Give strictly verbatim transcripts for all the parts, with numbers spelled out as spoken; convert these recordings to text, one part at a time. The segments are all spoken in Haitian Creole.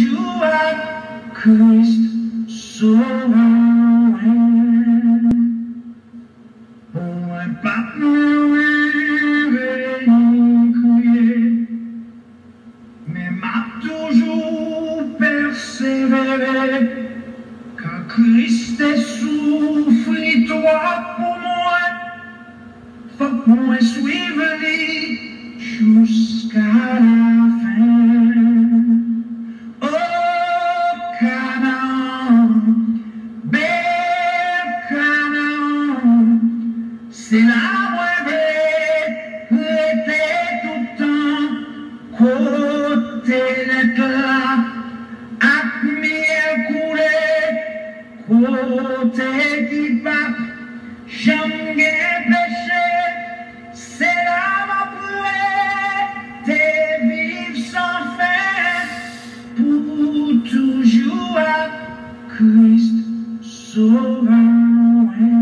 Jou ak Kris Sovè mwen. Mwen p ap mouri ni kriye, men m ap toujou pèsevere. Kan Kris te soufri twòp pou mwen, fòk mwen swiv li jiska lafen. O Kanaan, bèl Kanaan, se la mwen vle rete toutan, kote lèt la ak myèl koule, kote ki p ap janm gen peche. Se la m ap rete, viv san fen, pou toujou ak Kris Sovè mwen.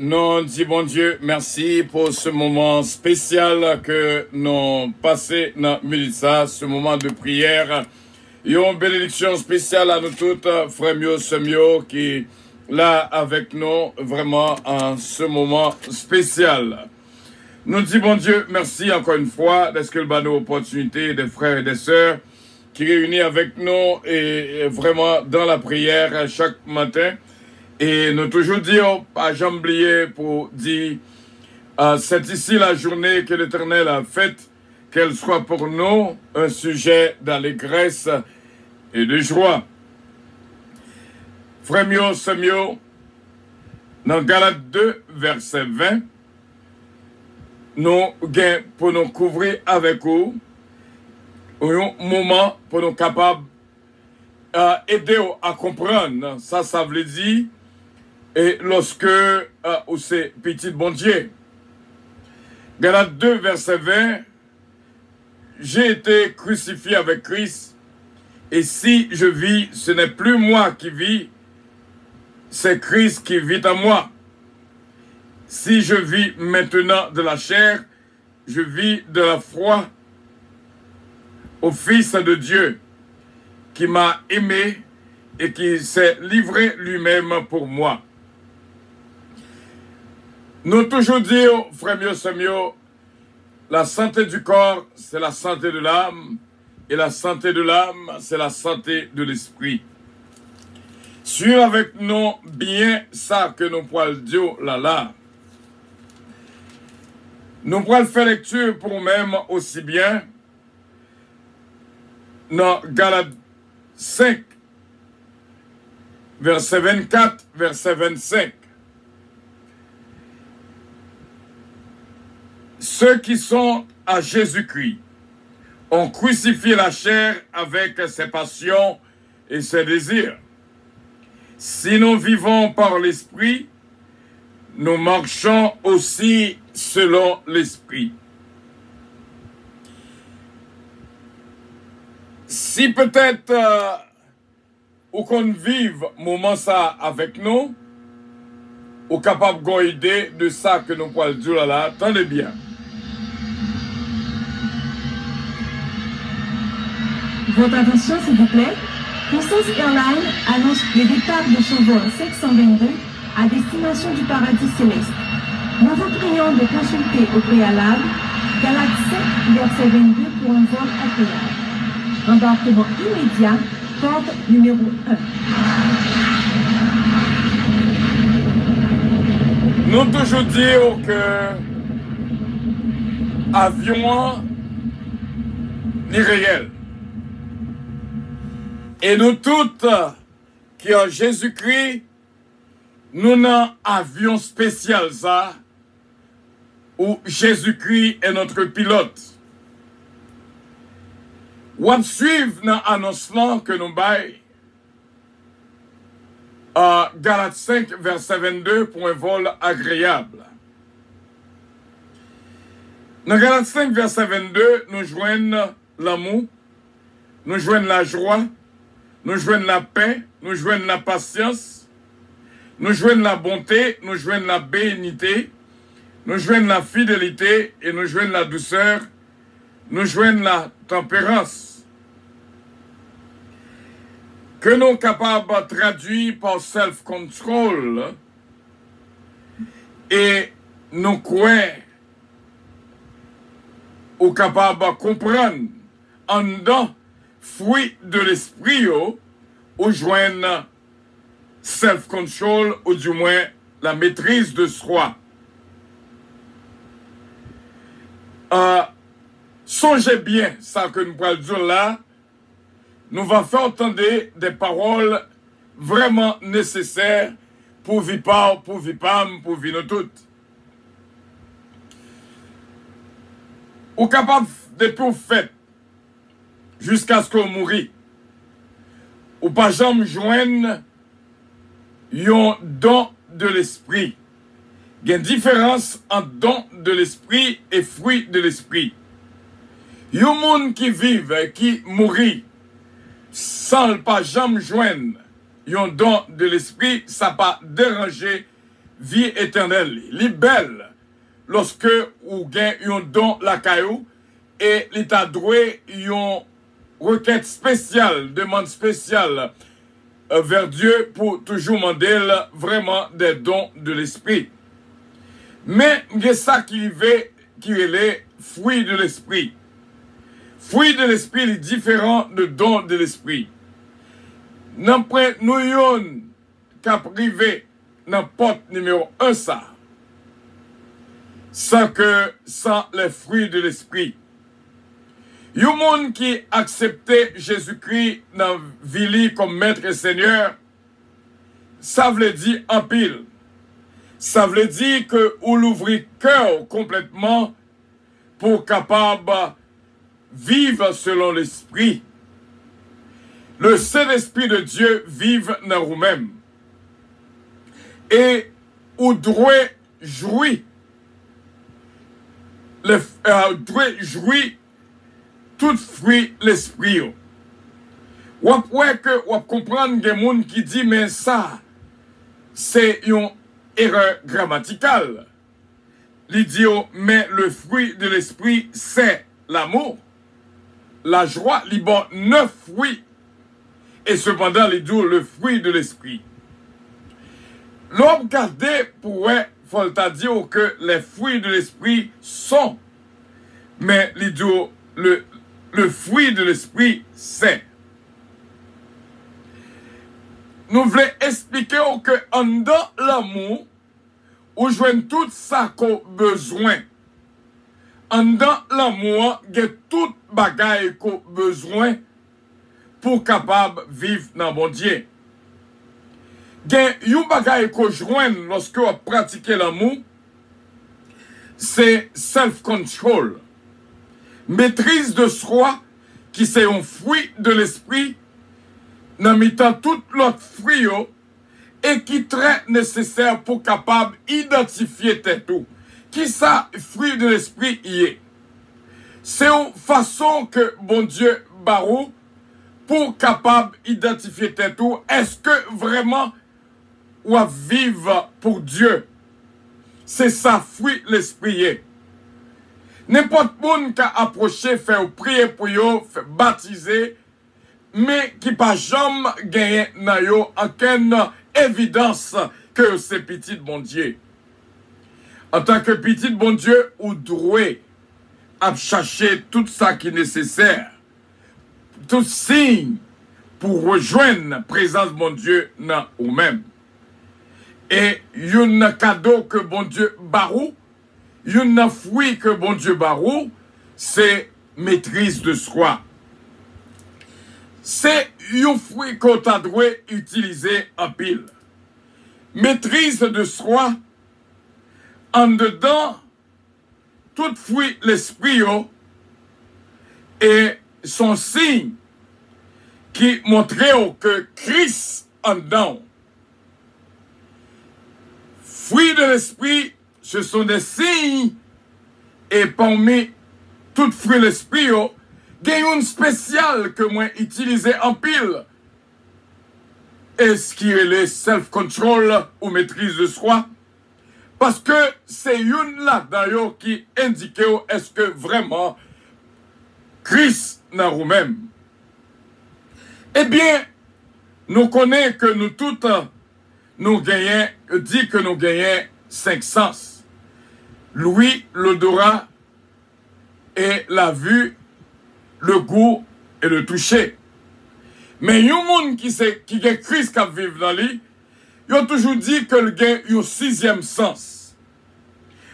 Nou di Bondye mèsi pou se moman espesyal ke nou pase nan minit sa, se moman de priyè. Yon benediksyon espesyal a nou tout, frè m yo, sè m yo, ki la avèk nou vrèman an se moman espesyal. Nou di Bondye mèsi ankò yon fwa dèske l ban nou opòtinite, dè frè e dè sè, ki reyini avèk nou e, e vrèman dan la priyè chak maten. E nou toujou di yo, pa janm bliye pou di, euh, c'est ici la journée que l'Éternel a faite, qu'elle soit pour nous un sujet d'allégresse et de joie. Frè m yo, sè m yo, nan Galat de, vèsè ven, nou gen pou nou kouvri avèk ou yon moman pou nou kapab, euh, ede w a konprann sa sa vle di, e lòske, euh, ou se pitit Bondye. Galat de, vèsè ven, J'ai été crucifié avec Christ, et si je vis, ce n'est plus moi qui vis, c'est Christ qui vit en moi. Si je vis maintenant de la chair, je vis de la foi au Fils de Dieu, qui m'a aimé et qui s'est livré lui-même pour moi. Nou toujou di, frè m yo, sè m yo, la santé du corps, c'est la santé de l'âme, et la santé de l'âme, c'est la santé de l'esprit. Swiv avèk nou byen sa ke nou pral di w la la. Nou pral fè lekti pou ou menm osi byen nan Galat senk, vèsè vennkat, vèsè vennsenk. Ceux qui sont à Jésus-Christ ont crucifié la chair avec ses passions et ses désirs. Si nous vivons par l'Esprit, nous marchons aussi selon l'Esprit. Si petèt, euh, ou konn viv moman sa avèk nou, ou kapab gon ide de sa ke nou pral di w la la. Tande byen. Votre attention, s'il vous plaît. Puissance Airlines annonce le départ de son vol cinq cent vingt-deux à destination du paradis céleste. Nous vous prions de consulter au préalable Galates cinq, verset vingt-deux pour un vol agréable. Embarquement immédiat, porte numéro un. Nou toujou di w ke avyon an, li reyèl. E nou tout ki an Jezikri, nou nan avyon espesyal sa, où Jésus-Christ est notre pilote. W ap swiv nan anons lan ke nou bay, euh, Galat senk, vèsè vennde, pour un vol agréable. Nan Galat senk, vèsè vennde, nou jwenn lanmou, nou jwenn lajwa, nou jwenn lapè, nou jwenn lapasyans, nou jwenn labonte, nou jwenn labenite, nou jwenn lafidelite e nou jwenn ladousè, nou jwenn latanperans. ke nou kapab tradui pa self control, e nou kwè ou kapab konprann anndan fwi de lespri yo, ou jwenn self control, ou dimwen la maîtrise de soi. Euh, sonje byen sa ke nou pral di w la, nou va fè w tande de pawòl vrèman nesesè pou vi pa w, pou vi pa m, pou vi nou tout. Ou kapab, depi w fèt, jiskaske w mouri, ou pa janm jwenn yon don de lespri. Gen diferans ant don de lespri e fwi de lespri. Yon moun ki viv, ki mouri, san l pa janm jwenn yon don de lespri, sa pa deranje vi etènèl li. Li bèl lòske ou gen yon don lakay ou, e li ta dwe yon rekèt espesyal, demann espesyal, euh, vers Dieu pou toujou mande l vrèman des dons de l'esprit. Men, gen sa ki rive, ki rele fwi de lespri. Fwi de lespri, li diferan de don de lespri. Nan pwen nou youn k ap rive nan pòt nimewo en sa, san ke, san les fruits de l'esprit. Yon moun ki aksepte Jezikri nan vi li kòm Mèt e Senyè, sa vle di anpil. Sa vle di ke ou louvri kè w konplètman pou w kapab viv selon Lespri. Le Saint-Esprit de Dieu viv nan ou menm. E ou dwe jwi, le, euh, dwe jwi tout fwi Lespri yo. W ap wè ke w ap konprann gen moun ki di, men sa, se yon erè gramatikal. Li di w, men le fruit de l'esprit, c'est l'amour, la joie, li ba w nèf fwi. E sepandan, li di w, le fruit de l'esprit. Lè w ap gade pou wè, fò l ta di w ke les fruits de l'esprit sont, men li di w, le, le fruit de l'esprit, c'est. Nou vle esplike w ke anndan lanmou, ou jwenn tout sa ke w bezwen. Anndan lanmou an, gen tout bagay ke w bezwen pou w kapab viv nan Bondye. Gen yon bagay ke w jwenn lòske w ap pratike lanmou, se self control. Maîtrise de soi, ki se yon fwi de lespri, nan mitan tout lòt fwi yo, e ki trè nesesè pou kapab idantifye tèt ou. Kisa fwi de lespri ye? Se yon fason ke Bondye ba ou pou w kapab idantifye tèt ou. Èske vrèman w ap viv pou Dye? Se sa fwi lespri ye. Nenpòt moun ka apwoche, fè yo priye pou yo, fè batize, men ki pa janm genyen nan yo okenn evidans ke yo se pitit Bondye. Antanke pitit Bondye, ou dwe ap chache tout sa ki nesesè, tout siy pou rejwenn prezans Bondye nan ou menm. E youn nan kado ke Bondye ba ou, youn nan fwi ke Bondye ba ou, se maîtrise de soi. Se yon fwi ke w ta dwe itilize anpil. Maîtrise de soi, andedan tout fwi lespri yo, e se yon siy ki montre w ke Kris anndan w. Fruits de l'esprit, ce sont des signes, e pami tout fwi lespri yo, gen youn espesyal ke mwen itilize anpil, e ki rele self control ou maîtrise de soi, paske se youn ladan yo ki endike w èske vrèman Kris nan ou menm. Ebyen, Nou konnen ke nou tout, nou genyen, yo di ke nou genyen senk sans. Lwi, lodora, e la vi, le gou, e le touche. Men yon moun ki se, ki gen Kris k ap viv nan li, yo toujou di ke l gen yon sizyèm sans.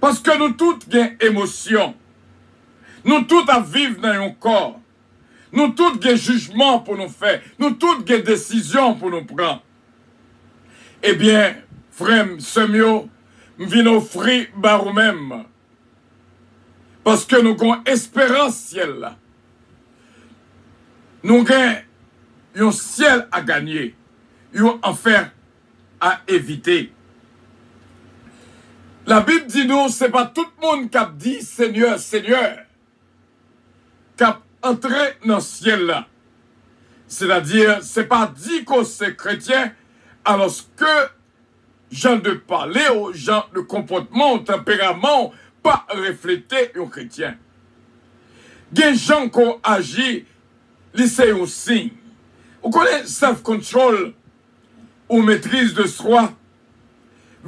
Paske nou tout gen emosyon. Nou tout ap viv nan yon kò. Nou tout gen jijman pou nou fè. Nou tout gen desizyon pou nou pran. Ebyen, frè m, sè m yo, m vin ofri ba ou menm. Paske nou gon esperans syèl la. Nou gen yon syèl a ganye, yon anfè a evite. Labib di nou, se pa tout moun k ap di, Senyè, Senyè, k ap antre nan syèl la. Sètadi, se pa di ke w se kretyen, alòske jan de pale w, jan de konpòtman w, tanperaman w pa reflete yon kretyen. Gen jan ke w aji, li se yon siy. Ou konnen self control ou maîtrise de soi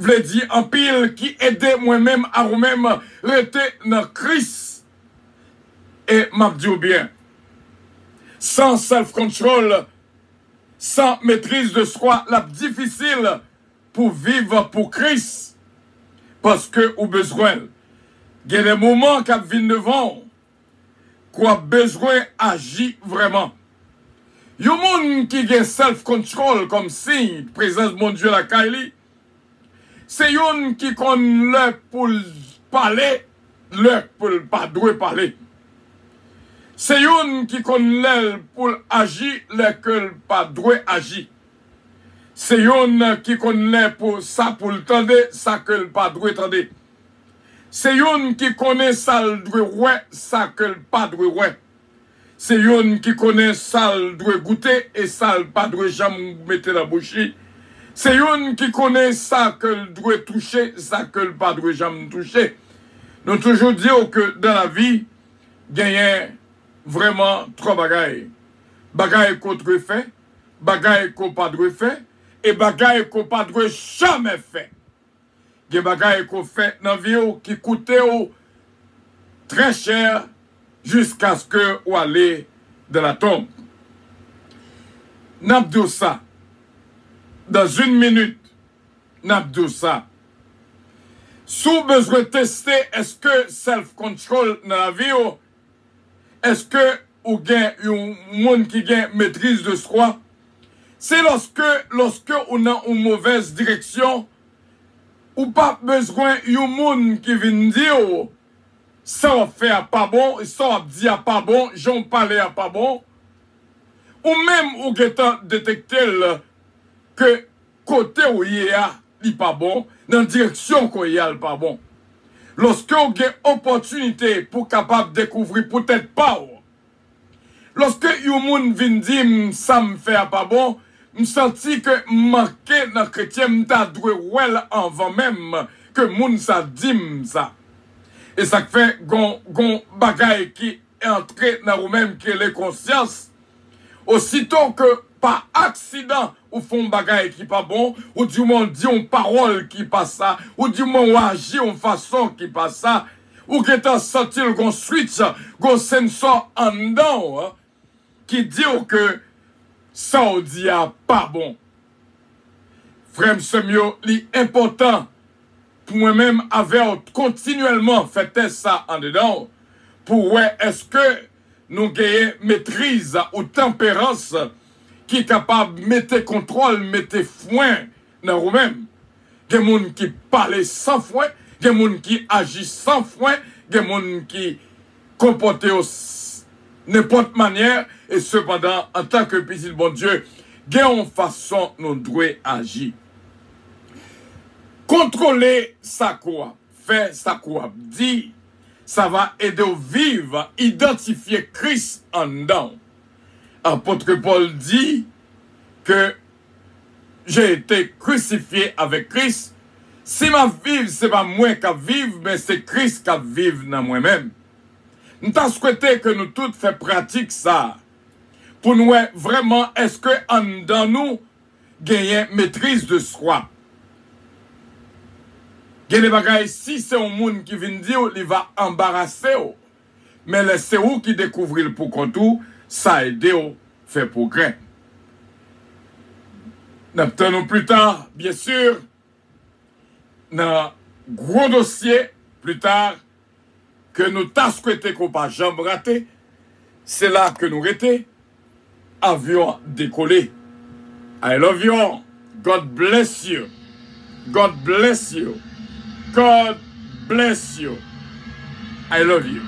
vle di anpil ki ede mwen menm a ou menm rete nan Kris. E m ap di w byen, san self control, san maîtrise de soi, l ap difisil pou viv pou Kris, paske ou bezwen l. Gen de moman k ap vin devan w ke w ap bezwen aji vrèman. Yon moun ki gen self control kòm siy prezans Bondye lakay li, se youn ki konn lè pou l pale, lè pou l pa dwe pale. Se youn ki konn lè l pou l aji, lè ke l pa dwe aji. Se youn ki konn lè pou sa pou l tande, sa ke l pa dwe tande. Se youn ki konnen sa l dwe wè, sa ke l pa dwe wè. Se youn ki konnen sa l dwe goute e sa l pa dwe janm mete nan bouch li. Se youn ki konnen sa ke l dwe touche, sa ke l pa dwe janm touche. Nou toujou di w ke dans la vie, genyen vrèman twa bagay. Bagay ke w dwe fè, bagay ke w pa dwe fè, e bagay ke w pa dwe jamè fè. Gen bagay ke w fè nan vi w ki koute w trè chè jiskaske w ale dans la tombe. N ap di w sa. Dans une minute, n ap di w sa. Si w bezwen teste èske self control nan lavi w, èske ou gen yon moun ki gen maîtrise de soi? Se lòske, lòske ou nan yon movèz direksyon, ou pa bezwen yon moun ki vin di w sa w ap fè a pa bon, sa w ap di a pa bon, jan w pale a pa bon. Ou menm ou gentan detekte l ke kote w ye a, li pa bon, nan direksyon ke w ye a, li pa bon. Lòske w gen opòtinite pou w kapab dekouvri pou tèt pa w, lòske yon moun vin di m sa m fè a pa bon, m santi ke m manke nan kretyen, m ta dwe wè l anvan menm ke moun sa di m sa. E sa k fè gon, gon bagay ki antre nan ou menm ki rele konsyans. Osito ke pa aksidan ou fè yon bagay ki pa bon, ou di mwen ou di yon pawòl ki pa sa, ou di mwen ou aji yon fason ki pa sa, ou gentan santi l gon switch, gon sensò anndan w ki di w ke sa w di a pa bon. Frè m, sè m yo, li enpòtan pou mwen menm avè w kontinyèlman fè tès sa andedan w, pou wè èske nou genyen metriz ou tanperans ki kapab mete kontwòl, mete fwen nan ou menm. Gen moun ki pale san fwen, gen moun ki aji san fwen, gen moun ki konpòte yo s-, nenpòt manyè, e sepandan, antanke pitit Bondye, gen yon fason nou dwe aji. Kontwole sa ke w ap fè, sa ke w ap di, sa va ede w viv, idantifye Kris anndan w. Apot Pòl di ke j'ai été crucifié avec Christ. Si m ap viv, se pa mwen k ap viv, men se Kris k ap viv nan mwen menm. M ta swete ke nou tout fè pratik sa a, pou n wè vrèman èske anndan nou genyen maîtrise de soi. Gen de bagay, si se yon moun ki vin di w, li va anbarase w. Men lè se ou ki dekouvri l pou kont ou, sa ede w fè pwogrè. N ap tann ou pli ta, byen si, nan gwo dosye pli ta ke nou ta swete ke w pa janm rate. Se la ke nou rete. Avyon an dekole. I love you all. God bless you. God bless you. God bless you. I love you.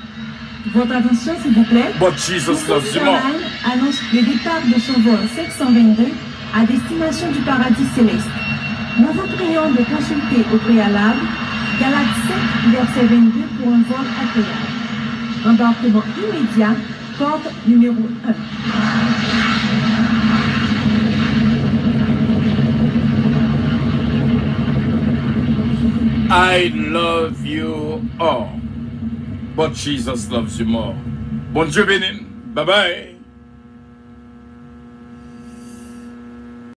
Votre attention, s'il vous plaît. But Jesus loves you more. Airlines annonce le départ de son vol cinq cent vingt-deux à destination du paradis céleste. Nous vous prions de consulter au préalable Galaxy cinq, verset vingt-deux pour un vol agréable. Embarquement immédiat, porte numéro un. I love you all. But Jesus loves you more. Bondye beni n. Bye bye.